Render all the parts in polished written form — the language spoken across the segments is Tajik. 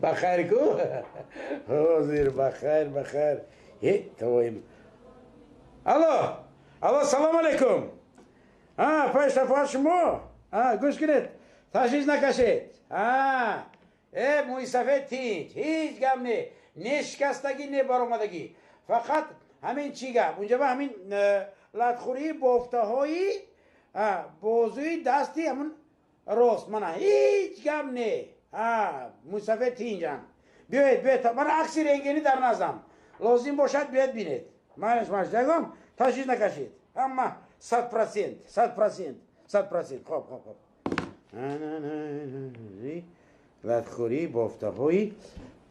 Бахайр ку? Ҳозир, бахайр, бахайр. Э, алло, алло, салом алейкум. Пай шафоат шумо? Гӯш кунед, ташвиш накашед. Э, мӯйсафед тинч, ҳеҷ гап не, не шикастагӣ, не баромадагӣ. Фақат ҳамин чӣ гап? Унҷа ба ҳамин латхӯрии бофтаҳои бозуи дасти ҳамун рост. Мана ҳеҷ гап не. Мӯйсафед тинҷанд. Биёед, биёед, мана акси рентгенӣ дар наздам. Лозим бошад, биёед бинед. Манаш, манаш, ягон ташвиш накашед. Ҳама 100%, 100%, 100%. Хоб, хоб, хоб. Латхӯрии бофтаҳои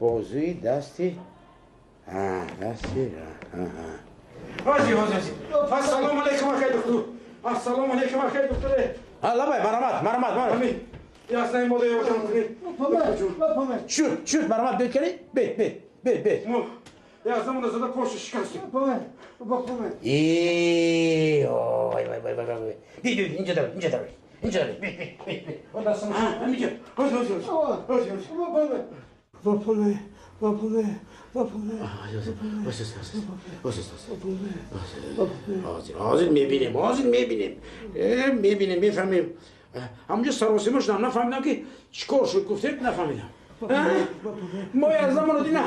бозуи дасти дасти. Ҳозир, ҳозир. Ассалому алайкум, акай доктор. Ассалому алайкум, акай доктор. Лабай, марамат, марамат, марамат. Яснаи мода ёрдам кунед. Шуд, шуд, марамат, бед кунед? Бед, бед, бед, бед. Язнамона зада поша шикастем. Э, ой, вай, вай, вай, вай. Би, би, инҷа дарой, инҷа дарой. Инҷа дарой. Би, би, би, би. Ҳаминҷа. Ҳозир, ҳозир, ҳозир, ҳозир. Вапоне, вапоне, вапоне. Ҳозир, ҳозир мебинем, ҳозир мебинем. Мебинем, мефаҳмем. Ҳамонҷо саросима шудам, нафаҳмидам, ки чӣ кор шуд, гуфтед, нафаҳмидам. Мо аз замоно дина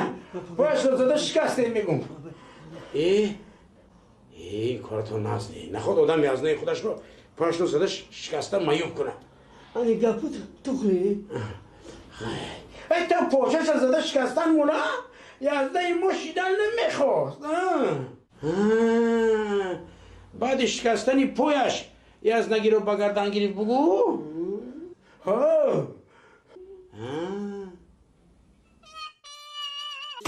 пояшро зада шикастем, мегум. Э, ин коратон наз не. Наход одам язнаи худашро пояшро зада шикаста маюб кунад. Ани гапу тухри. Та почаша зада шикастан мула яздаи мо шидан намехост. Баъди шикастани пояш язнагиро ба гардан гирифт, бугӯ.